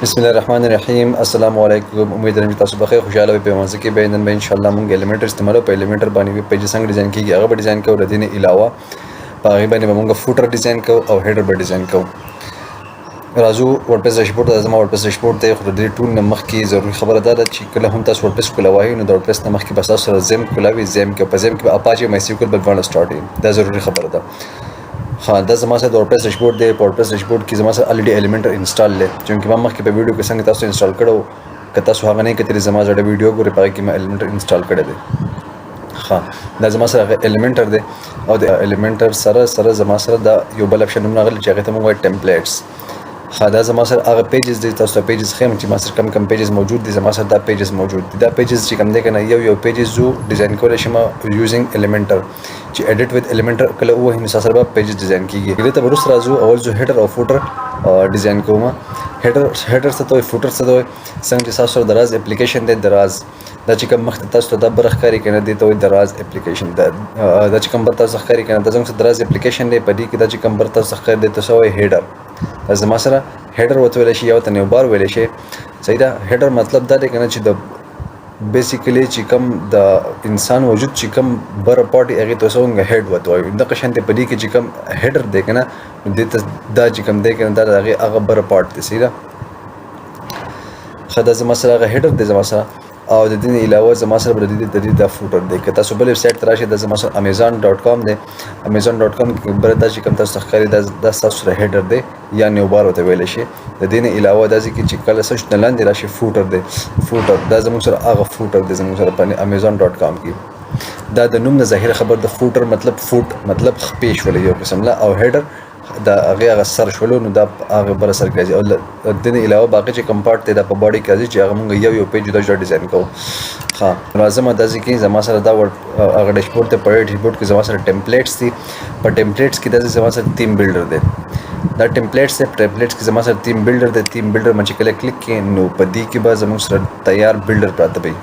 بسم الله الرحمن الرحیم. السلام علیکم. امید لرم چې تاسو بخیر، خوشاله وي. په منځ کې به نن به ان شاء الله مونږ الیمنټر استعمالو. په الیمنټر باندې ویب پیج څنګه ډیزاین کیږي، هغه به ډیزاین کوو. د دې نه علاوه په هغې باندې به مونږ فوټر ډیزاین کوو او هیډر به ډیزاین کوو. راځو ورډپریس ډیشبورډ ته. زما ورډپریس ډیشبورډ دی، خو د دې ټول نه مخکې ضروري خبره دا ده چې کله هم تاسو ورډپریس کولاوي، نو د ورډپریس نه مخکې به تاسو سره زیم کولاوي. زیم کې، په زیم کې به اپاچي مای سیکول بل باندې سٹارټ وي. دا ضروري خبره ده. ها، دا زما سره د ورډپریس ډیشبورډ دی. په ورډپریس ډیشبورډ کې زما سره الریډي الیمنټر انسټال دی، چونکه ما مخکې په ویډیو کې څنګه تاسو انسټال کړو، که تاسو هغه نه کتلی، زما زړه ویډیو ګورئ، په هغې کې ما الیمنټر انسټال کړی دی. ها، دا زما سره هغه الیمنټر دی او د الیمنټر سره سره زما سره دا یو بل اپشن هم راغلی چې هغې ته موږ وایو ټمپلیټس. ها، دا زما سره هغه پیجز دی. تاسو ته پیجز ښیم چې ما سره کم کم پیجز موجود دي. زما سره دا پیجز موجود دي. دا پیجز چې کوم دی که نه، یو یو پیجز زه ډیزاین کولی شم یوزینګ الیمنټر، چې ایډیټ وذ الیمنټر کله ووهي، نو سره به پیجز ډیزاین کیږي. دې ته به وروسته راځو. اول زه هیډر او فوټر ډیزاین کوم. هیډر څه ته وایي؟ فوټر څه ته وایي؟ څنګه چې تاسو سره دراز اپلیکیشن دی، دراز دا چې کوم مخته تاسو ته دا بره ښکاري که نه، دې ته وایي دراز اپلیکیشن. دا چې کوم بر تاسو ښکاري که نه، دا زموږ سره دراز اپلیکیشن دی. په دې کې دا چې کوم بر تاسو ښکاري، دې ته څه وایي؟ هیډر. دا زما سره هیډر ورته ویلی شي یا ورته نیوبار ویلی شي. صحیح ده. هیډر مطلب دا دی که نه چې د بیسیکلی چې کوم د انسان وجود چې کوم بره پارټ هغې ته څه وایو؟ هیډ ورته وایو. دغه شان دی، په دې کې چې کوم هیډر دی که نه، دې ته دا چې کوم دی که نه، دا د هغې هغه بره پارټ دی. صحیح ده. ښه، دا زما سره هغه هیډر دی زما سره، او د دې نه علاوه زما سره به د دې دا فوټر دی. که تاسو بل ویب سایټ ته راشئ، دا زما سره amazon.com دی. amazon.com کې بل دا چې کوم تاسو ته ښکاري، دا ستاسو سره هیډر دی یا نیوبار ورته ویلی شي. د دې نه علاوه داسې کې چې کله سرچ نه لاندې راشي، فوټر دی. فوټر دا زموږ سره هغه فوټر دی زموږ سره په amazon.com کې. دا د نوم نه ظاهر خبر د فوټر مطلب، فوټ مطلب خپې شولې یو قسم له، او هیډر د هغې هغه سر شولو، نو دا هغه بر سر کې راځي. او د دې نه علاوه باقي چې کوم پارټ دی، دا په باډي کې راځي چې هغه مونږ یو یو پیج جدا جدا ډیزاین کوو. ښه، راځم داسې کې زما سره دا هغه ډیشبورډ دی. په ډیشبورډ کې زما سره ټمپلیټس دي. په ټمپلیټس کې داسې زما سره تیم بلډر دی. دا ټمپلیټس دی. په ټمپلیټس کې زما سره تیم بلډر دی. تیم بلډر باندې چې کله کلیک کړې، نو په دې کې به زموږ سره تیار بلډر پراته وي.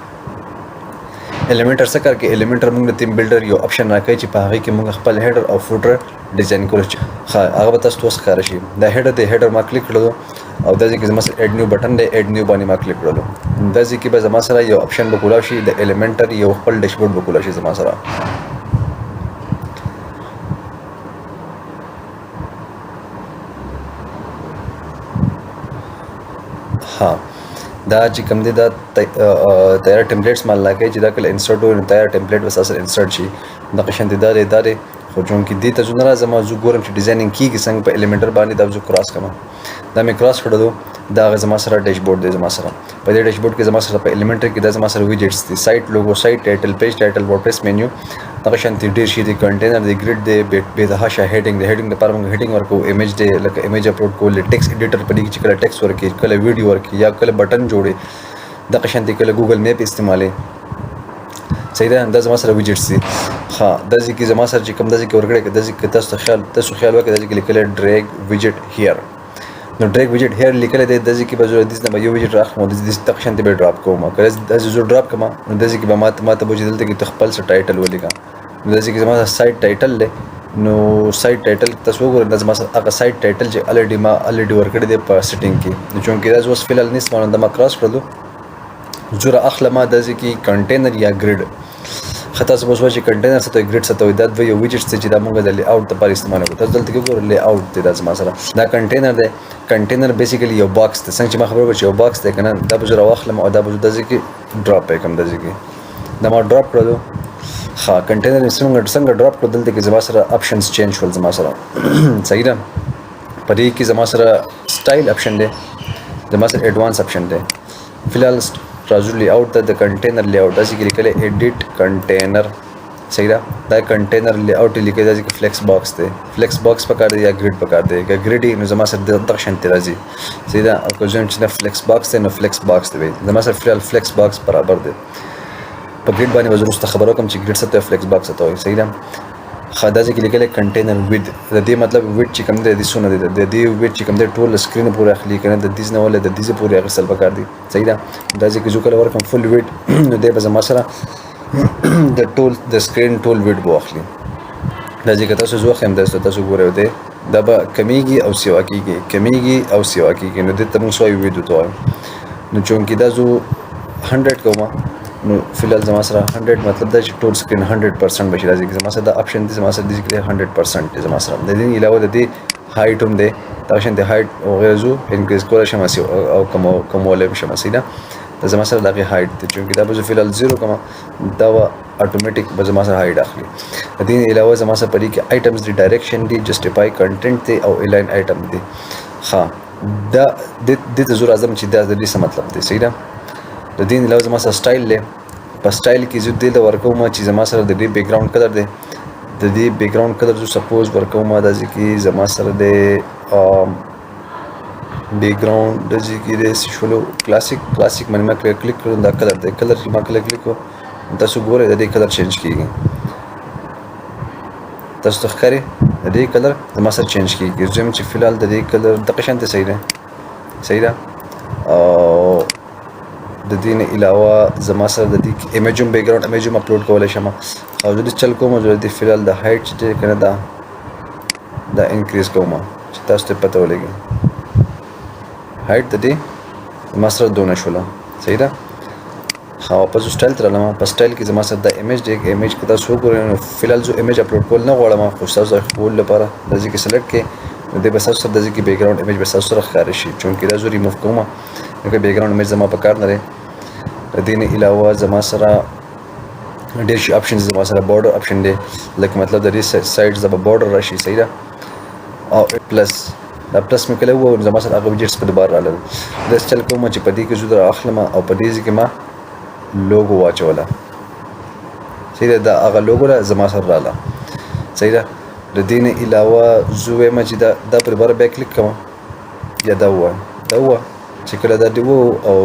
الیمنټر څه کار کوي؟ الیمنټر موږ د تیم بلډر یو اپشن راکوي چې په هغې کې موږ خپل هیډر او فوټر ډیزاین کولی شو. ښه، هغه به تاسو ته اوس ښکاره شي. دا هیډر دی. هیډر ما کلیک کړلو او دا ځای کې زما سره اډ نیو بټن دی. اډ نیو باندې ما کلیک کړلو. دا ځای کې به زما سره یو اپشن به کولاو شي، د الیمنټر یو خپل ډیشبورډ به کولاو شي زما سره. ها، دا چې کوم دی، دا تیار ټمپلیټس مال راکوي چې دا کله انسرټ وي، نو تیار ټمپلیټ به ستاسو سره انسرټ شي. دغه شان دی، دا دی، دا دی. خو چونکې دې ته زه نه راځم، زه ګورم چې ډیزاینینګ کیږي څنګه په الیمنټر باندې. دا زه کراس کوم. دا مې کراس کړلو. دا هغه زما سره ډیشبورډ دی. زما سره په دې ډیشبورډ کې زما سره په الیمنټر کې دا زما سره ویجټس دي: سایټ لوګو، سایټ ټایټل، پیج ټایټل، ورډپریس مینیو، دغه شان ډېر شي دي. کنټینر دی، ګریډ دی، بې تحاشا هیډینګ دی. هیډینګ لپاره موږ هیډینګ ورکوو. امیج دی، لکه امیج اپلوډ کول، ټیکس ایډیټر، په دې کې چې کله ټیکس ورکړي، کله ویډیو ورکړي یا کله بټن جوړي، دغه شان کله ګوګل میپ استعمالي. صحیح ده. دا زما سره ویجټس دي. ها، داسې کې زما سره چې کوم داسې کې ورکړی، که داسې کې تاسو خیال وکړئ، داسې کې لیکلی ډریګ ویجټ هیر. نو ډریګ ویجټ هیر لیکلی دی. داسې کې به زه دې نه به یو ویجټ راخلم او داسې دغه شان ته به ډراپ کوم. که داسې زه ډراپ کوم، نو داسې کې به ماته به چې دلته کې ته خپل څه ټایټل ولیکه. نو داسې کې زما سره سایټ ټایټل دی. نو سایټ ټایټل تاسو وګورئ، دا زما سره هغه سایټ ټایټل چې الریډي ما الریډي ورکړی دی په سیټینګ کې. نو چونکې دا اوس فی الحال نشته، نو دا ما کراس کړلو. زه را اخلم داسې کې کنټینر یا ګریډ. ښه، تاسو به اوس وایئ چې کنټینر څه ته وایي، ګریډ څه ته وایي؟ دا دوه یو ویجټس دي چې دا موږ د لی اوټ لپاره استعمالوو. تاسو دلته کې وګورئ، لی اوټ دی. دا زما سره دا کنټینر دی. کنټینر بیسیکلی یو باکس دی. څنګه چې ما خبره وکړه چې یو باکس دی که نه، دا به زه راواخلم او دا به زه داسې کې ډراپ یې کړم. داسې کې دا ما ډراپ کړلو. ښه، کنټینر مې څنګه ډراپ کړو، دلته کې زما سره اپشنز چینج شول زما سره. صحیح ده. په دې کې زما سره سټایل اپشن دی، زما سره اډوانس اپشن دی. فی الحال راځو لی اوټ ته، د کنټینر لی اوټ. داسې کې لیکلی ایډیټ کنټینر. صحیح ده. دا کنټینر لی اوټ لیکلی. داسې کې فلیکس باکس دی. فلیکس باکس پکار دی یا ګریډ پکار دی؟ که ګریډ نو زما سره دغه شان ته راځي. صحیح ده. او که زه چې فلیکس باکس دی، نو فلیکس باکس دی. زما سره فی الحال فلیکس باکس برابر دی. په ګریډ باندې به زه وروسته خبره وکړم چې ګریډ څه ته، فلیکس باکس څه ته وایي. صحیح ده. ښه، داسې کې لیکلی کنټینر ویډ. د دې مطلب ویډ چې کوم دی، د څونه دی؟ د دې ویډ چې کوم دی، ټول سکرین پورې اخلي که نه؟ د دې نه ولې د دې پورې اخیستل پکار دي. صحیح ده. داسې کې زه کله ورکړم فل ویډ، نو دی به زما سره د ټول د سکرین ټول ویډ به واخلي. دا چې که تاسو زه وښیم، تاسو ګورئ دی. دا به کمیږي او سیوا کیږي، کمیږي او سیوا کیږي. نو دې ته موږ څه وایو؟ ویدو ته وایو. نو چونکې دا زه 100 کوم، نو فلحال زما سره 100 مطلب دا چې ټول سکرین 100% به شي. راځي زما سره دا اپشن دی، زما سره دې کې 100% دی. زما سره د دې علاوه د دې هایټ هم دی، دا شان د هایټ وغیره زه انکریز کولی شم او کمولی هم شم. صحیح ده، دا زما سره د هغې هایټ دی. چونکې دا به زه فلحال 0 کوم، دا به اتوماتیک به زما سره هایټ اخلي. د دې علاوه زما سره په دې کې آیټمز دی، ډایریکشن دی، جسټیفای کنټینټ دی او الاین آیټم دی. ښه، دا دې ته زه راځم چې دا د دې څه مطلب دی. صحیح ده، د دې علاوه زما سره سټایل دی. په سټایل کې زه دې ته ورکوم چې زما سره د دې بیک ګراوند کلر دی. د دې بیک ګراوند کلر زه سپوز ورکوم داسې کې زما سره د بیک ګراوند داسې کې دی څه شولو کلاسیک. کلاسیک باندې ما کلیک کړو، دا کلر دی. کلر چې ما کله کلیک کړو، تاسو ګورئ د دې کلر چینج کیږي. تاسو ته ښکاري د دې کلر زما سره چینج کیږي. زه یم چې فلحال د دې کلر دغه شان دی. صحیح ده، صحیح ده. او د دې نه علاوه زما سره د دې امیج هم، بیک ګراوند امیج هم اپلوډ کولی شم. او زه دې چل کوم، زه د دې فلحال د هایټ چې دی که نه، دا انکریز کوم چې تاسو ته پته ولګي. هایټ د دې زما سره دونه شوله. صحیح ده. ښه، واپس زه سټایل ته راغلم. په سټایل کې زما سره دا امیج دی. امیج که تاسو وګورئ، نو فلحال زه امیج اپلوډ کول نه غواړم، خو ستاسو د ښوولو لپاره د ځای کې سلیکټ کړئ، نو دی به ستاسو سره د ځای کې بیک ګراوند امیج به ستاسو سره ښکاره شي. چونکې دا زه ریموو کوم، ځکه بیک ګراوند امیج زما په کار نه دی. د دې نه علاوه زما سره ډېر شي اپشنز، زما سره بارډر اپشن دی، لکه مطلب د دې سایډ زما بارډر راشي. صحیح ده. او پلس، دا پلس مې کله ووهلو، زما سره هغه ویجټس په دوباره رالل. داسې چل کوم چې په دې کې زه در اخلم او په دې ځای کې ما لوګو واچوله. صحیح ده، دا هغه لوګو ده زما سره راله. صحیح ده. د دې نه علاوه زه وایم چې دا په دوباره بیا کلیک کوم، یا دا ووایم، دا ووه چې کله دا دې ووهو او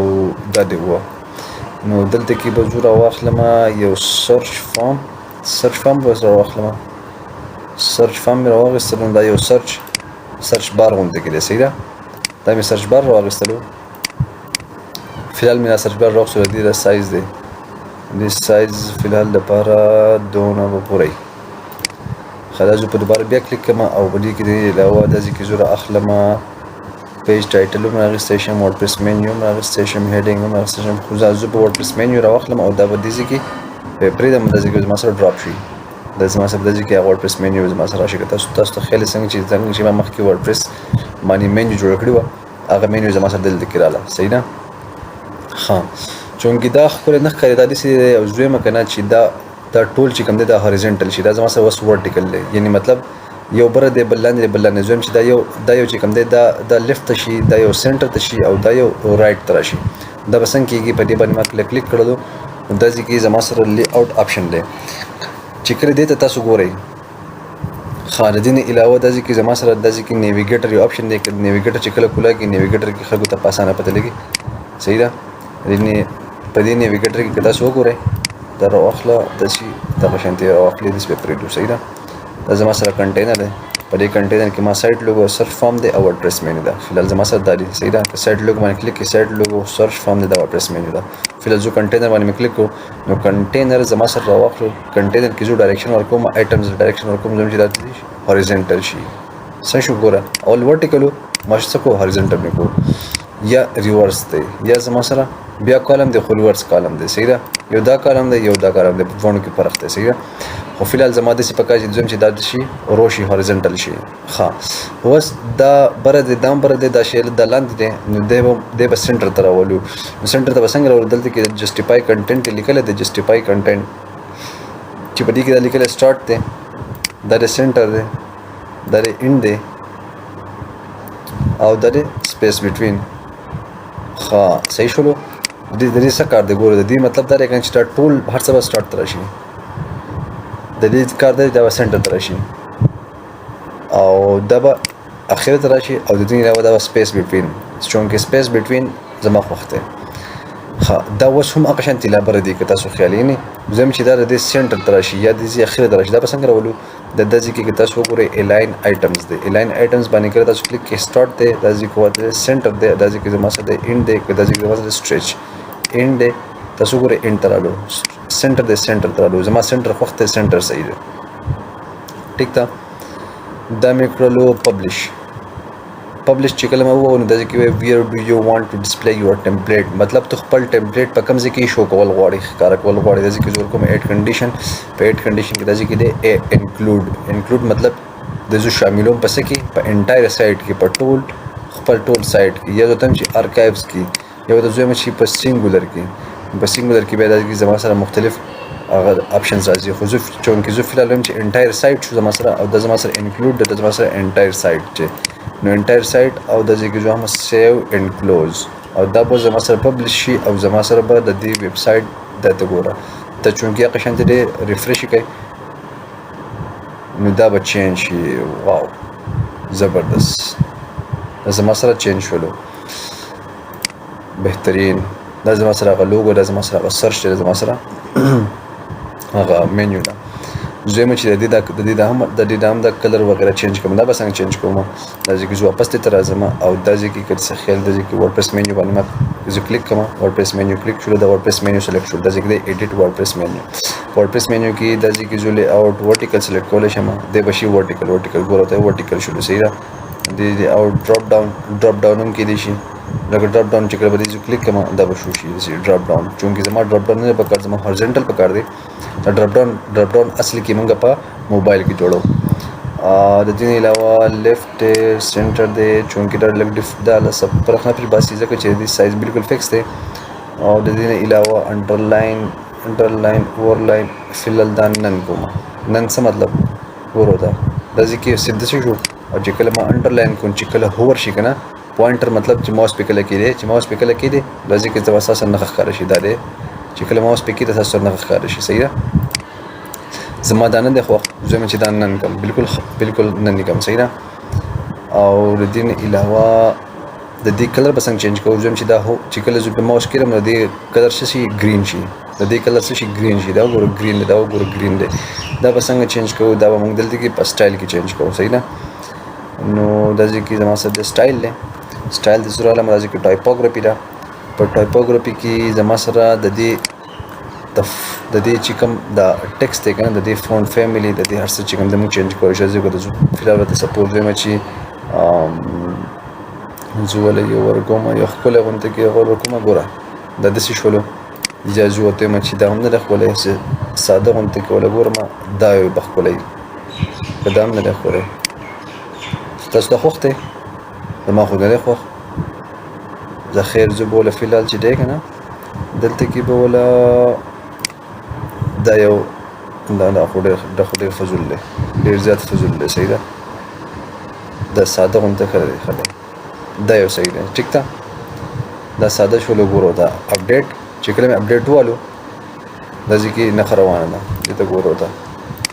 دا دې ووه، نو دلته کې به زه راواخلم یو سرچ فارم. سرچ فارم به زه راواخلم. سرچ فارم مې راواخیستلو، دا یو سرچ بار غوندې کې دی. صحیح ده، دا مې سرچ بار راواخیستلو. فلحال مې دا سرچ بار راواخیستلو. د دې دا سایز دی، د دې سایز فلحال دپاره دونه به پوره وي. ښه، دا زه په دوباره بیا کلیک کوم او په دې کې د دې علاوه داسې کې زه رااخلم پیج ټایټل هم راغیستی شم، ورډپریس مینیو هم راغیستی شم، هیډینګ هم راغیستی شم. خو زه به ورډپریس مینیو راواخلم او دا به دې ځای کې پرېږدم، دا ځای کې زما سره ډراپ شي. دا زما سره داسې کې ورډپریس مینیو زما سره راشي. که تاسو ته خیال څنګه چې ما مخکې ورډپریس باندې مینیو جوړه کړې وه، هغه مینیو زما سره دلته کې راله. صحیح ده. ښه، چونکې دا ښکلی نه ښکاري، دا داسې دی. او زه وایم که نه چې دا ټول چې کوم دی دا هاریزنټل شي، دا زما سره اوس ورټیکل دی، یعنی مطلب یو بره دی بل لاندې دی بل لاندې. زه وایم چې دا یو چې کوم دی دا لیفت ته شي، دا یو سنټر ته شي او دا یو رایټ ته راشي. دا به څنګه کېږي؟ په دې باندې ما کله کلیک کړلو، نو دا ځای کې زما سره لی اوټ اپشن دی چې کله دې ته تاسو ګورئ. ښه، د دې نه علاوه دا ځای کې زما سره دا ځای کې نیویګیټر یو اپشن دی. نیویګیټر چې کله کولاږي، نیویګیټر کې خلکو ته په اسانه پته لګي. صحیح ده. په دې نیویګیټر کې که تاسو وګورئ، دا راواخله داسې دغه شانتې راواخلې، داسې به پرېږدو. صحیح ده. دا زما سره کنټینر دی. په دې کنټینر کې ما سایټ لوګو، سرچ فارم دی او ورډپریس مینیو ده. فلحال زما سره دا دی. صحیح ده. که سایټ لوګو باندې کلیک کړئ، سایټ لوګو، سرچ فارم دی، دا ورډپریس مینیو ده. فلحال زه کنټینر باندې مې کلیک کړو، نو کنټینر زما سره راواخلو. کنټینر کې زه ډایریکشن ورکوم، آیټمز ډایریکشن ورکوم، زه چې دا هوریزنټل شي. څه شو؟ ګوره، اول ورټیکل ما څه کو، هوریزنټل مې کو، یا ریورس دی، یا زما سره بیا کالم دی، خو ریورس کالم دی. صحیح ده. یو دا کالم دی، یو دا کالم دی، په دواړو کې فرق دی. صحیح ده. خو فلحال زما داسې پکار چې زم چې دا شي روشي هوریزنټل شي. ښه، اوس دا بره دی، دا هم بره دی، دا شی دا لاندې دی، نو دی به سنټر ته راولو. نو سنټر ته به څنګه راولو؟ دلته کې جسټیفای کنټینټ لیکلی دی. جسټیفای کنټینټ چې په دې کې دا لیکلی سټارټ دی، دا د سنټر دی، دا د انډ دی او دا د سپیس بټوین. ښه، صحیح شولو. د دې څه کار دی؟ ګوره، د دې مطلب دا دی که چې دا ټول هر څه به سټارټ ته راشي. د دې کار دی دا به سنټر ته راشي او دا به اخر ته راشي، او د دې علاوه دا به سپیس بټوین، چونکې سپیس بټوین زما خوښ دی. ښه، دا اوس هم هغه شانتې لا بره دی که تاسو خیال یې نه زم چې دا د دې سنټر ته راشي یا د دې اخر ته راشي. دا به څنګه راولو؟ د دې ځای کې که تاسو وګورئ، الاین آیټمز دی. الاین آیټمز باندې کله تاسو کلیک کړئ، سټارټ دی، دا ځای کې ورته سنټر دی، دا ځای کې زما سره دی انډ دی، که دا ځای کې زما سره سټریچ انډ دی. تاسو وګورئ، انډ ته رالو، سنټر دی، سنټر ته رالو. زما سنټر خوښ دی، سنټر صحیح دی. ټیک ده. دا مې کړلو پبلش. پبلش چې کله ما ووهو نو داسې کې وایي where do you want to display your template، مطلب ته خپل template په کوم ځای کې شو کول غواړي، ښکاره کول غواړي. داسې کې زه ورکوم add condition، په add condition کې داسې کې دی include. include مطلب د زه شاملوم په څه کې؟ په entire site کې، په ټول خپل ټول site کې، یا زه ته چې archives کې، یا ورته زه وایم چې په singular کې. په singular کې بیا داسې کې زما سره مختلف هغه options راځي، خو زه چونکې زه فلحال وایم چې entire site شو زما سره، او دا زما سره include ده، دا زما سره entire site چې نو entire site، او د دې کې زه هم save and close، او دا به زما سره publish شي، او زما سره به د دې ویب سایټ دا ته ګوره ته چونکې هغه شان دی refresh کوي نو دا به change شي. wow زبردست، دا زما سره change شولو، بهترین. دا زما سره هغه لوګو، دا زما سره هغه search دی، دا زما سره هغه مینیو ده. زه وایم چې د دې د دې د هم د دې د هم د color وغیرہ change کوم. دا به څنګه change کوم؟ دا ځکه زه واپس دې ته راځم، او دا ځکه کې څه خیال د ځکه WordPress menu باندې ما زه کلیک کوم. WordPress menu click شو، د WordPress menu select شو، دا ځکه د edit WordPress menu. WordPress menu کې دا ځکه زه layout vertical select کولی شم، دی به شي vertical. vertical ګوره ته vertical شو، صحیح ده. د او drop down، drop down هم کېدی شي، لکه drop down چې کله به دې زه کلیک کوم دا به شو شي drop down. چونکې زما drop down نه پکار، زما horizontal پکار دی. دا drop down، drop down اصل کې مونږ په موبایل کې جوړو. د دې نه علاوه left دی، center دی، چونکې دا لږ diff دا له څه فرق نه پرې باسي ځکه چې د دې سایز بالکل fix دی. او د دې نه علاوه underline، underline، overline، فلحال دا none کوم. none څه مطلب؟ ګورو دا دا ځکه سیده شو، او چې کله ما underline کوم چې کله hover شي که نه pointer، مطلب چې ماوس پې کله کېدی، چې ماوس پې کله کېدی دا ځکه چې اساسا نښه ښکاره شي. دا دی چې کله ماوس پې کېدی تاسو نښه ښکاره شي، صحیح ده. زما دا نه دی خوښ، زه وایم چې دا none کوم، بالکل بالکل none یې کوم، صحیح ده. او د دې نه علاوه د دې color به څنګه change کوو؟ زه وایم چې دا هو چې کله زه په ماوس کېږم د دې color څه شي؟ green شي. د دې color څه شي؟ green شي. دا وګوره green دی، دا وګوره green دی. دا به څنګه change کوو؟ دا به موږ دلته کې په سټایل کې change کوو، صحیح ده. نو دا ځکه زما سره د سټایل دی، سټایل د زه راغلم، دا ځکه typography ده. په typography کې زما سره د دې د دې چې کوم د text دی که نه، د دې font family، د دې هر څه چې کوم دی موږ change کولی شو. زه به فلحال ورته suppose وایم چې زه وله یو ورکوم، یو ښکلی غونته کې هغه ورکوم. ګوره دا داسې شولو، بیا زه ورته وایم چې دا هم نه دی ښکلی، هسې ساده غونته کې وله ګورم، دا یو به ښکلی، که دا هم نه دی ښکلی. ستاسو دا خوښ دی؟ زما خو نه دی خوښ. زه خیر زه به وله فلحال چې دی که نه دلته کې به وله دا یو دا دا خو ډېر دا خو ډېر فضول دی، ډېر زیات فضول دی، صحیح ده. دا ساده غونته ښه دی، ښه دی، دا یو صحیح دی، ټیک ده. دا ساده شولو. ګورو دا update چې کله مې update والو دا ځکه نښه روانه ده، دې ته ګورو ته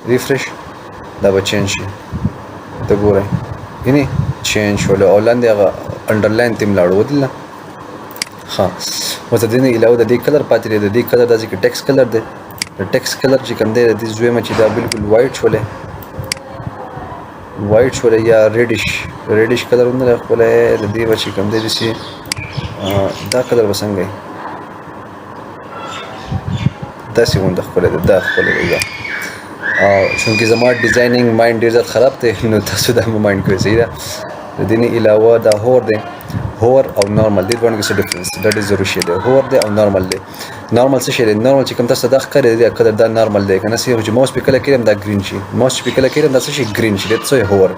refresh، دا به change شي، ته ګورئ یعنی change شولو، او لاندې هغه underline ته هم لاړو ودله. ښه اوس د دې نه علاوه د دې color پاتې دی. د دې color دا ځکه text color دی، د text color چې کوم دی د دې زه وایم چې دا بالکل white شولی، white شولی یا reddish، reddish color هم نه دی ښکلی. د دې به چې کوم دی داسې دا color به څنګه وي؟ داسې غونډه ښکلی دی، دا ښکلی دی دا. او چونکې زما designing mind ډېر زیات خراب دی نو تاسو دا مه mind کوئ، صحیح ده. د دې نه علاوه دا hover دی، hover او نارمل دې دواړو کې څه difference دی؟ دا ډېر ضروري شی دی. hover دی او نارمل دی. نارمل څه شی دی؟ نارمل چې کوم تاسو ته دا ښکاري دی color دا نارمل دی که نه، څه چې ماوس پې کله کېږم دا green شي، ماوس چې پې کله کېږم دا څه شي؟ green شي. دا څه hover؟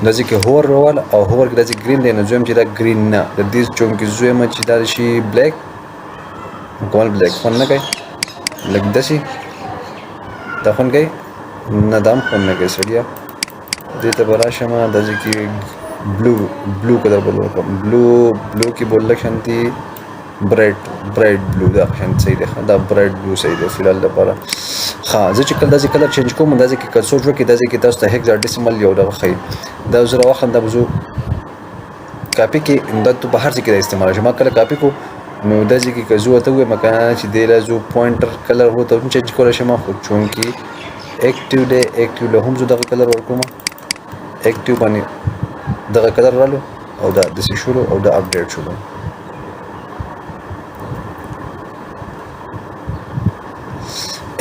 دا ځکه hover راواله او hover کې داسې green دی، نو زه وایم چې دا green نه، د دې چونکې زه وایم چې دا شي black، مکمل black خوند نه کوي، لږ داسې دا خوند کوي نه، دا هم خوند نه کوي سړیه. دې ته به راشم، دا ځکه blue، blue color به ورکړم، blue، blue کې به لږ شانتي bright، bright blue، دا شان صحیح دی، دا bright blue صحیح دی فلحال لپاره. ښه زه چې کله داسې color change کوم داسې کې که سوچ وکړي داسې کې تاسو ته hexadecimal یو دغه ښیي. دا زه راواخلم، دا به زه کاپي کې دا ته په هر څه کې دا استعمال شي. ما کله کاپي کو نو داسې کې که زه ورته ووایم که نه چې دې له زه pointer color ورته هم change کولی شم، خو چونکې active دی، active له هم زه دغه color ورکوم، active باندې دغه color رالو او دا داسې شولو او دا update شولو.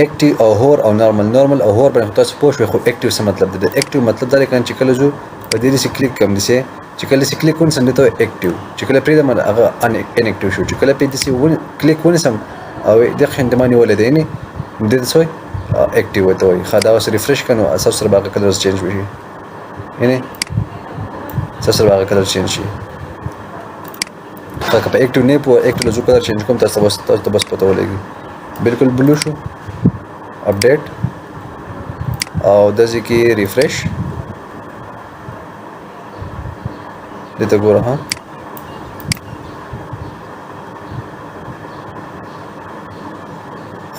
اکټیو او هور او نارمل، نارمل او هور باندې تاسو پوه شئ، خو اکټیو څه مطلب دی؟ د اکټیو مطلب دا دی کنه چې کله زه په دې داسې کلیک کوم، داسې چې کله داسې کلیک ونیسم دې ته اکټیو، چې کله پرېږدم هغه ان اکټیو شو، چې کله پرې داسې کلیک ونیسم او دغه شان د ما نیولی دی، یعنې دې ته څه وایي؟ اکټیو ورته وایي. ښه، دا اوس ریفرش کړه نو ستاسو سره به هغه کلرز چینج وشي، یعنې ستاسو سره به هغه کلر چینج شي. ښه، که په اکټیو نه پوه، اکټیو له زه کلر چینج کوم، تاسو ته بس پته ولګي. بالکل بلو شو، اپډیټ او داسې کې ریفرش، دې ته ګوره. ها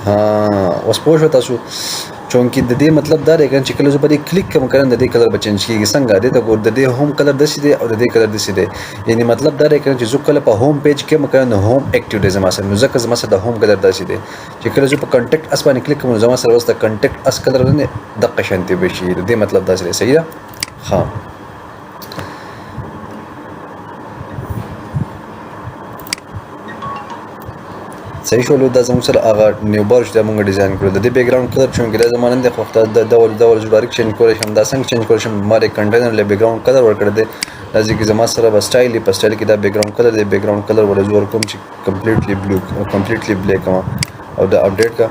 ها، اوس پوه شو تاسو؟ چونکه د دې مطلب دا دی کنه چې کله زه په دې کلیک کوم کنه، د دې کلر به چینج کیږي. څنګه؟ دې ته ګور، د دې هوم کلر داسې دی او د دې کلر داسې دی. یعنی مطلب دا دی کنه چې زه کله په هوم پیج کې کوم کنه نو هوم اکټیو دی زما سره، نو ځکه زما سره د هوم کلر داسې دی. چې کله زه په کنټیکټ اس باندې کلیک کوم نو زما سره اوس د کنټیکټ اس کلر نه دقه شانتي به شي. د دې مطلب داسې دی. صحیح ده؟ ها، صحیح شولو. دا زموږ سره هغه نیو بار چې دا موږ ډیزاین کړو، د دې بیک ګراوند کلر چونکې دا زما نن دی، خو دا د ډول ډول زه ډایرکټ چینج کولی شم، دا څنګه چینج کولی شم؟ ما د کنټینر له بیک ګراوند کلر ورکړی دی. دا ځکه زما سره به سټایل په سټایل کې دا بیک ګراوند کلر دی، بیک ګراوند کلر ولا زه ورکوم چې کمپلیټلی بلو، کمپلیټلی بلیک کوم او دا اپډیټ کا،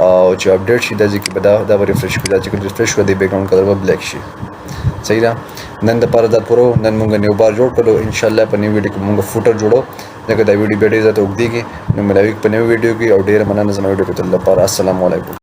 او چې اپډیټ شي دا ځکه به دا به ریفرش کړي. دا چې ریفرش شو، د بیک ګراوند کلر به بلیک شي. صحیح ده؟ نن د پاره دا پوره. نن مونږ نیو بار جوړ کړو. ان شاء الله په نیو ویډیو کې مونږ فوټر جوړو، ځکه دا ویډیو بیا ډېر زیاته اوږدېږي. نو ملاوي په نوې ویډیو کې، او ډېره مننه زما ویډیو کتلو لپاره. السلام علیکم.